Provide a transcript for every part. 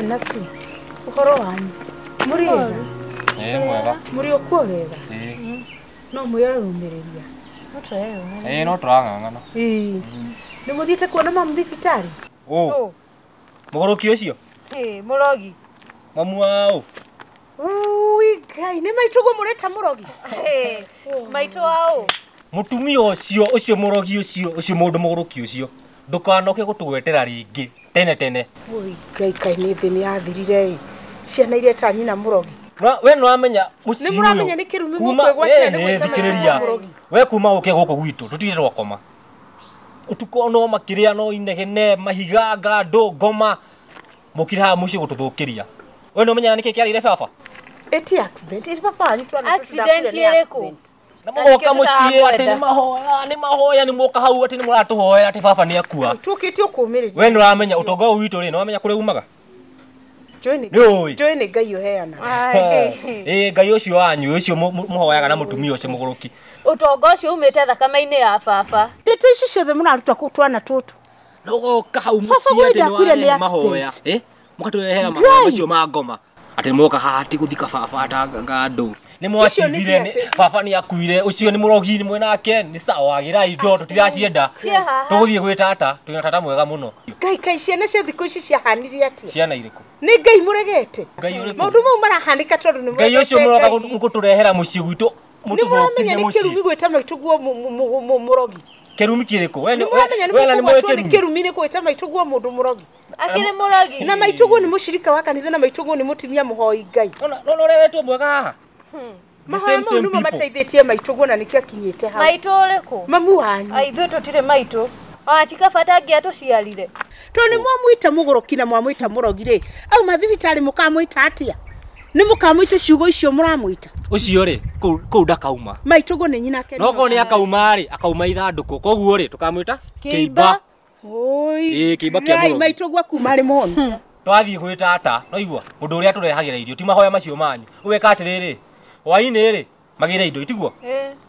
Nasu ũhoro wanyu mũrĩ ega? Ĩĩ mwega. Mũrĩ okuo wega? Ĩĩ. No mwĩyũmĩrĩria? No tũreyũmĩrĩria. Ĩĩ no tũrang'ang'ana. Ĩĩ. Nĩ mũthiĩte kuona mamu thibitarĩ? Ũ. Mũgũrũki ũcio? Ĩĩ, mũrogi. Mamu wa ũ? Ui Ngai, nĩ maitũguo mũreta mũrogi? Ĩĩ, maitũ wa ũ? Mũtumia ũcio, ũcio mũrogi ũcio, ũcio mũndũ mũgũrũki ũcio, ndũkanoke gũtũgwetera rĩngĩ tene tene. Ui Ngai, kaĩ nĩ thĩ nĩ yathirire ĩ. Ciana ireta nyina mũrogi. We nĩũramenya mũciĩ Nĩ mũramenya nĩ kĩrumi mũkwĩgwatĩra nĩ gwĩta thikĩrĩria. mũrogi. We kuma ũke gũkũ gwitũ tũtirĩ twakoma. Ũtukũ no makĩrĩa no inegene mahiga ngandũ ngoma mũkire haha mũciĩ gũtũthũkĩria. We nĩũmenyaga nĩkĩ kĩarĩire baba? Ĩti accident, ĩ baba wanyu twana Accident ĩrĩkũ? Na mũgoka mũciĩ atĩ nĩ mahoya, nĩ mahoya, nĩ mwoka hau atĩ nĩ mũratũhoera atĩ baba nĩ akua. Tũkĩte ũkũmĩrĩria. We nĩũramenya ũtonga ũyũ witũ rĩ, nĩũramenya kũrĩa umaga? Nĩ ũĩ? Njũĩ nĩ Ngai ũheanaga. Ĩĩ Ngai ũcio wanyu ũcio mũhoyaga na mũtumia ũcio mũgũrũki. Ũtonga ũcio umĩte thakame-inĩ ya baba. Ndeto ici ciothe mũraruta kũ twana tũtũ? Ũgoka hau Baba mũciĩ atĩ gwenda akuire nĩ nĩwarehe mahoya. accident. Mũgatũrehera mahoya macio ma ngoma. Atĩ mwoka haha atĩ gũthika baba ngandũ. Nĩ mwacibire baba nĩ akuire ũcio nĩ mũrogi nĩ mwenake nĩ sawa gĩrai indo tũtiracienda. Tũgũthiĩ gwĩ tata, twĩna tata mwega mũno. Ngai kaĩ ciana cia thikũ ici ciahanire atĩa? Ciana irĩkũ? Nĩ Ngai mũregete? Ngai ũrĩkũ? Maũndũ mau marahanĩka tondũ nĩ Ngai ũcio mũroka gũtũrehera mũciĩ gwitũ Nĩ mũramenya mũtũthũkĩrie nĩ kĩrumi mũciĩ. gwĩta maitũguo mũrogi? Kĩrumi kĩrĩkũ? We Nĩ mũramenya nĩ we na nĩ mũĩ mũkũgwatwo nĩ kĩrumi? kĩrumi nĩ gwĩta maitũguo mũndũ mũrogi? Akĩrĩ mũrogi. Na maitũguo nĩ mũcirika wa kanitha na maitũguo nĩ mũtumia mũhoi Ngai. Nona ũreretwo mwega haha? The Mahoya same mau same nĩmo people. mateithĩtie maitũguo na nĩkĩo akinyĩte hau. Maitũ ũrĩkũ? Mamu wanyu. Ithuĩ tũtirĩ maitũ. Ona ti kaba atangĩatũciarire. Tondũ nĩ mwamwĩta mũgũrũki na mwamwĩta mũrogi rĩ, auma thibitarĩ mũkamwĩta atĩa? Nĩ mũkamwĩta ciugo icio mũramwĩta? Ũcio rĩ, kũu ndakauma. Maitũguo nĩ nyina ke. No korwo nĩ akauma rĩ, akauma ithandũkũ. Koguo rĩ, tũkamwĩta Kĩimba. Oi. Ĩĩ, kĩimba kĩa Ngai, mũrogi. maitũguo akuma arĩ mũhonu. Twathiĩ gwĩ tata, noigua mũndũ ũrĩa tũrehagĩra irio ti mahoya macio manyu. Ũgeka atĩrĩrĩ, hwaĩ-inĩ rĩ, magĩre indo itiguo?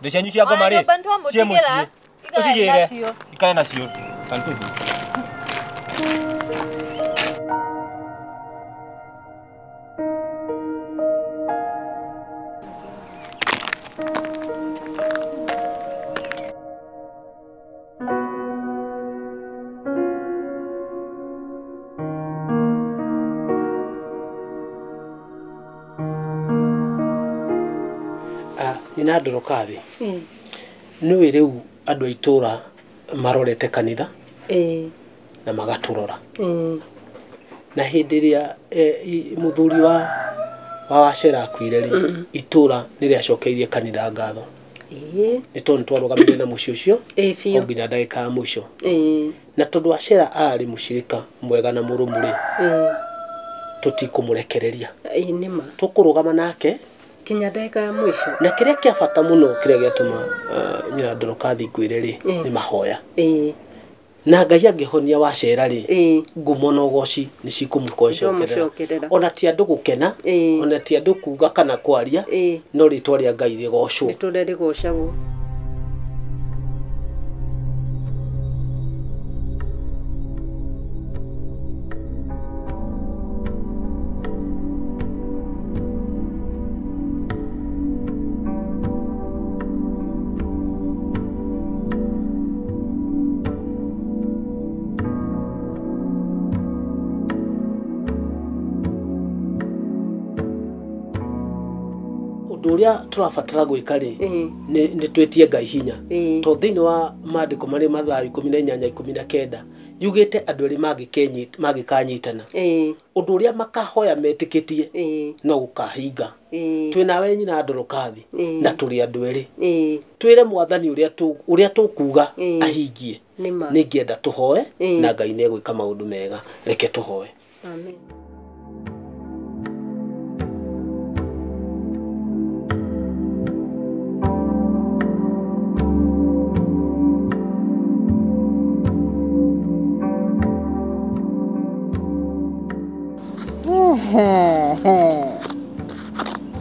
Indo cianyu cia ngoma Ona rĩ, nyũmba nĩtwamũtigĩra, ciĩ mũciĩ. ikare Ũcigĩre, nacio. ikare nacio. Kanitũthiĩ. Nyina Ndorokathi nĩũĩ rĩu andũ a itũra marorete kanitha na magatũrora na hĩndĩ ĩrĩa mũthuri wa Wacera akuire rĩ, itũra nĩ rĩacokeirie kanitha ngatho nĩ tondũ nĩtwarũgamire na mũciĩ ũcio o nginya ndagĩka ya mũico na tondũ Wacera ararĩ mũcirika mwega na mũrũmu rĩ, tũtikũmũrekereria, tũkũrũgama nake kinya ndagĩka ya mũico. Na kĩrĩa kĩa bata mũno kĩrĩa gĩatũma nyina Ndorokathi ngwĩre rĩ, nĩ mahoya. Na Ngai angĩhonia Wacera rĩ, ngumo na ũgoci nĩ cikũmũcokerera. Ona ti andũ gũkena, ona ti andũ kuga kana kwaria, no rĩtwa rĩa Ngai rĩgocwo. Rĩtũre rĩgocagwo. Ũndũ ũrĩa tũrabatara gwĩka rĩ, nĩ twĩtie Ngai hinya. Tondũ thĩinĩ wa maandĩko marĩa Mathayo 18:19 yugĩte andũ erĩ mangĩkanyitana, ũndũ ũrĩa makahoya metĩkĩtie no gũkahinga. Twĩ nawe nyina Ndorokathi na tũrĩ andũ erĩ, twĩre mwathani ũrĩa tũkuga ahingie. Nĩngĩenda tũhoe na Ngai nĩegwĩka maũndũ mega. Reke tũhoe. Amen.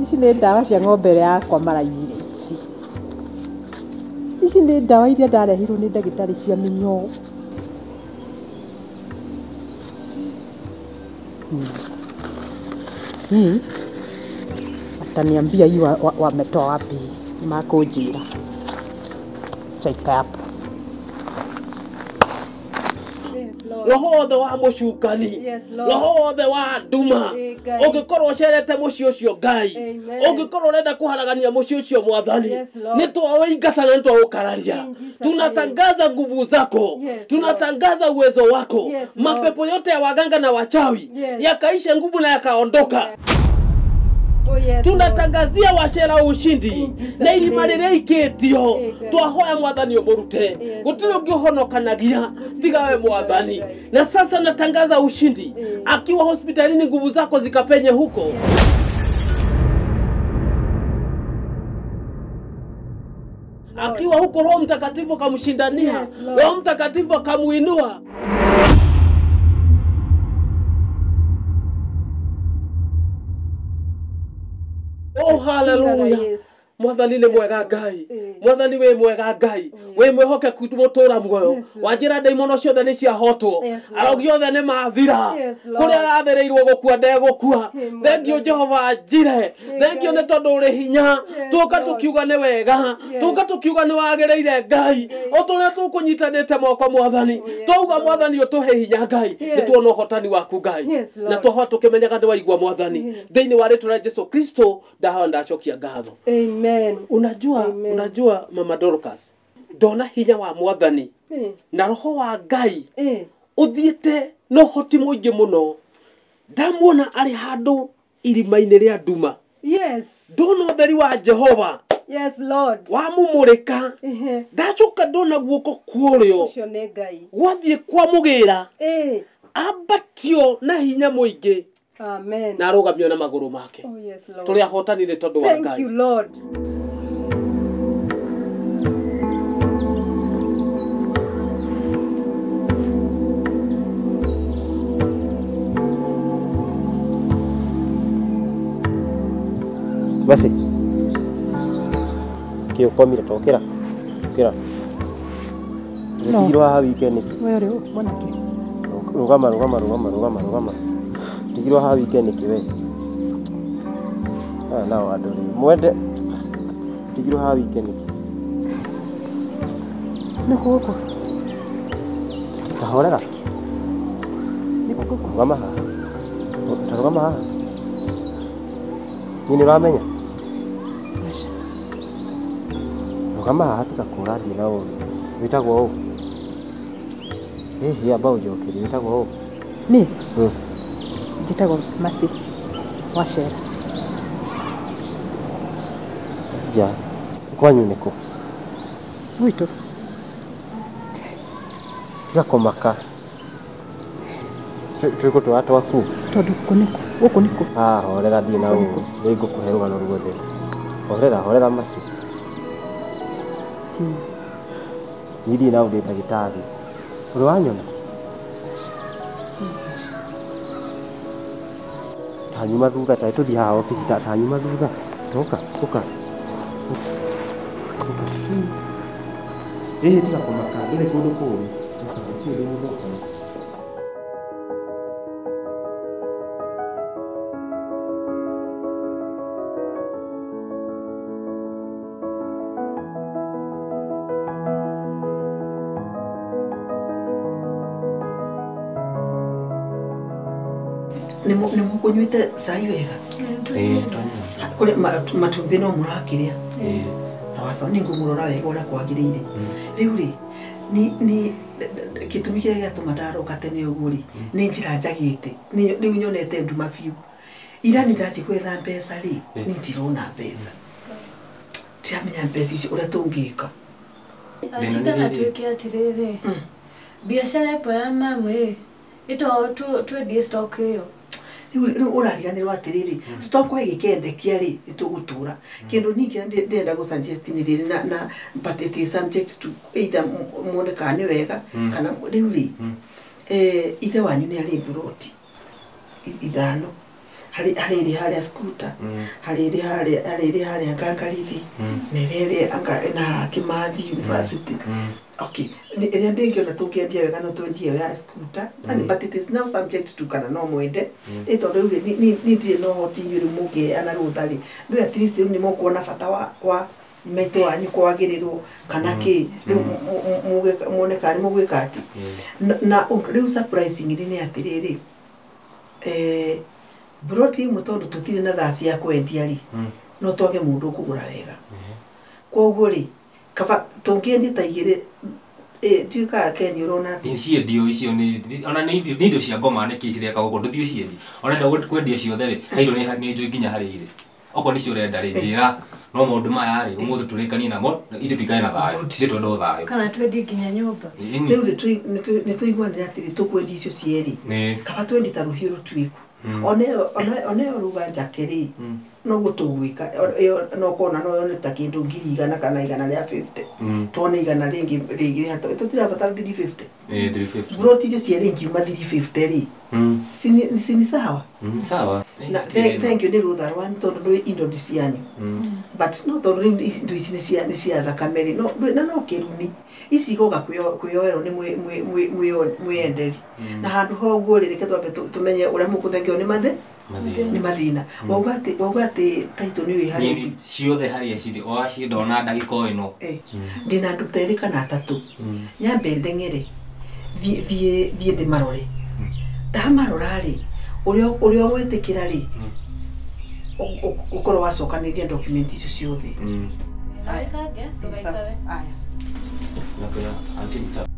Ici nĩ ndawa cia ng'ombe ĩrĩa yakwa maraiyire ici. Ici nĩ ndawa iria ndarehirwo nĩ ndagĩtarĩ cia mĩnyoo. Hii ataniambia hii wametoa wapi makũnjĩra. Chaika hapo. Roho wothe wa mũcukani, roho wothe wa nduma, ũngĩkorwo ũcerete mũciĩ ũcio Ngai, ũngĩkorwo ũrenda kũharagania mũciĩ ũcio Mwathani, nĩ twaũingata na nĩ twaũkararia. Tunatangaza nguvu zako, tunatangaza uwezo wako. Mapepo yote ya waganga na wachawi yakaisha nguvu na yakaondoka. Tunatangazia Wacera ushindi na irima rĩrĩa ikĩtio twahoya Mwathani ũmũrute, gũtirĩ ũngĩ ũhonokanagia tiga we Mwathani. Na sasa natangaza ushindi akiwa hospitalini, nguvu zako zikapenye huko. Akiwa huko Roho Mtakatifu akamshindania, Roho Mtakatifu akamuinua. Oh, hallelujah. Mwathani nĩ mwega Ngai, Mwathani wĩ mwega Ngai, wĩ mwĩhokeku mũtũra muoyo. Wanjĩra ndaimono ciothe nĩ ciahotwo, arogi othe nĩ mathira, kũrĩa arathĩrĩirwo gũkua ndegũkua. Thengiũ Jehova njire, thengiũ nĩ tondũ ũrĩ hinya. Tũka tũkiuga nĩ wega, tũka tũkiuga nĩ wagĩrĩire Ngai, o tũrĩa tũkũnyitanĩte moko Mwathani, twauga Mwathani ũtũhe hinya Ngai, nĩ tuona ũhotani waku Ngai, na twahoa tũkĩmenyaga nĩ waigua Mwathani. Thĩinĩ wa rĩtwa rĩa Jesu Kristo ndahoya ndacokia ngatho. Amen. Unajua, Amen. Unajua Mama Dorcas, ndona hinya wa Mwathani na roho wa Ngai uthiĩte na ũhoti mũingĩ mũno. Ndamuona arĩ handũ irima-inĩ rĩa nduma. Yes. Ndona ũtheri wa Jehova. Yes, Lord. Wamumũrĩka. Ndacoka ndona guoko kũrĩo. Ũcio nĩ Ngai. Gwathiĩ kwamũgĩra. Ambatio na hinya mũingĩ. Amen. Na arũgamio na magũrũ make. Oh, yes, Lord. Tũrĩ ahotani nĩ tondũ wa Ngai. Thank you, Lord. Basi. Kĩ ũkomire to kĩra. Kĩra. Nĩtigirwo haha wike nĩkĩ? We ũrĩ mwanake. Rũgama rũgama rũgama rũgama rũgama. Tigirwo haha wike nĩkĩ we? Ah, nao andũ rĩ. Mwende. Tigirwo haha wike nĩkĩ? Nĩ gũkũ. Tahorera. Nĩ gũkũ. Rũgama haha. Rũgama haha. Niĩ nĩ ũramenya? Rũgama haha tiga kũra thiĩ na ũru. Wĩtagwo ũ? Hihi amba ũnjokerie, wĩtagwo ũ? Niĩ? Njĩtagwo Mercy Wacera. Ja, kwanyu nĩ kũ? Gwitũ. Tiga kũmaka. Twĩgũtwara twaku. Tondũ gũkũ nĩ kũ? Gũkũ nĩ kũ? Ah, horera thiĩ na ũru. Nĩ ngũkũhe rũgano ruothe. Horera, horera Mercy. Niĩ ndirĩ na ũndũ ndagĩtarĩ. Ũrĩ wanyona? Tanyuma thutha, tarĩ tũthiĩ haha obici, tanyuma thutha. Toka, ũka. Ĩhĩ tiga kũmaka, ndũrĩ kũndũ kũũru. Ũka, gũtirĩ ũndũ mũthũku. Nĩ mũkũnyuĩte cai wega? Kũrĩ matumbĩ no mũrakĩrĩa? Sawa sawa, nĩ ngũmũrora wega ũrĩa kwagĩrĩire. Rĩu rĩ, nĩ gĩtũmi kĩrĩa gĩatũma ndaroka tene ũguo rĩ, nĩ njĩra njagĩte. Rĩu nyonete nduma biũ. Ira nĩ ndathiĩ gwetha mbeca rĩ, niĩ ndirona mbeca. Ndiramenya mbeca icio ũrĩa tũngĩka. Tigana twĩke atĩrĩrĩ, biacara ĩpo ya mamu ĩ, ĩto twendie stock ĩyo. Rĩu ũrariganĩrwo atĩrĩrĩ, stock ĩgĩkĩendekia rĩ, nĩ tũgũtũra. Kĩndũ niĩ kĩrĩa ndĩrenda gũ suggest nĩ rĩrĩ na but it is subject to either muone kana nĩ wega kana rĩu rĩ, ithe wanyu nĩ arĩ mburoti 5 Harĩ ĩrĩ harĩa scooter, harĩ ĩrĩ harĩa harĩ ĩrĩ harĩa Ngangarithi, na ĩrĩa ĩrĩ anga na Kimathi University. Okay, ĩrĩa ndĩngĩona tũngĩendia wega no twendie ĩyo ya scooter, but it is now subject to kana no mwende. Ĩ tondũ rĩu rĩ, ni ndirĩ na ũhoti inyuĩ rĩu mũngĩheana rũtha rĩ, rĩu at least rĩu nĩ mũkuona bata wa maitũ wanyu kwagĩrĩrwo kana kĩ rĩu muone kana nĩ mũgwĩka atĩ. Na rĩu surprisingly nĩ atĩrĩrĩ, broti imwe tondũ tũtirĩ na thaa cia kwendia rĩ, no twage mũndũ ũkũgũra wega. Koguo rĩ, kaba tũngĩendia ta igĩrĩ, tuĩkaga Ken ũrona atĩ Nĩ ciendio icio nĩ ona nĩ indo cia ngoma nĩkĩ cireka gũkũ ndũthiĩ ũciendie. Ona enda kwendia ciothe rĩ, he indo nĩ njũĩ nginya harĩa irĩ. Okorwo nĩcio ũrenda rĩ, njĩra no maũndũ maya rĩ, ũmũthĩ tũrĩkanie namo, ithuĩ tuikare na thayũ. Ithuĩ twende o thayũ. Kana twendie nginya nyũmba. Rĩu rĩ, nĩ tũiguanĩre atĩrĩ, tũkwendia icio cierĩ. Kaba twendie ta rũhiũ rũtuĩku. Oneyo ruga njake rĩ, noguo tũgwĩka, ĩyo no ũkona no yone ta kĩndũ 100,000 kana 150. Tuone 100 rĩngĩ rĩngĩ tũtirabatara 350. 350. Broti icio cierĩ ingiuma 350 rĩ, si ni sawa? Sawa. Na thank you nĩ rũtha rwanyu tondũ ndũĩ indo nĩ cianyu. But no tondũ rĩu indo ici nĩ cia thakame rĩ, na no kĩrumi. Ici igoka kwĩyoerwo nĩ mwĩyenderi. Na handũ ha ũguo rĩ, reke twambe tũmenye ũrĩa mũkũthengio nĩ nĩ mathĩna. Wauga atĩ taitũ nĩ wĩharĩirie. Ciothe harĩa cirĩ, o wacienda ona ndagĩka o ĩno. Ndĩna andũ ta erĩ kana atatũ. Nyambe ndeng'ere, thiĩ ndĩmarore. Ndamarora rĩ, ũrĩa ũgwĩtĩkĩra rĩ, ũkorwo wacokanĩria document icio ciothe. Aya. Aya. Auntie.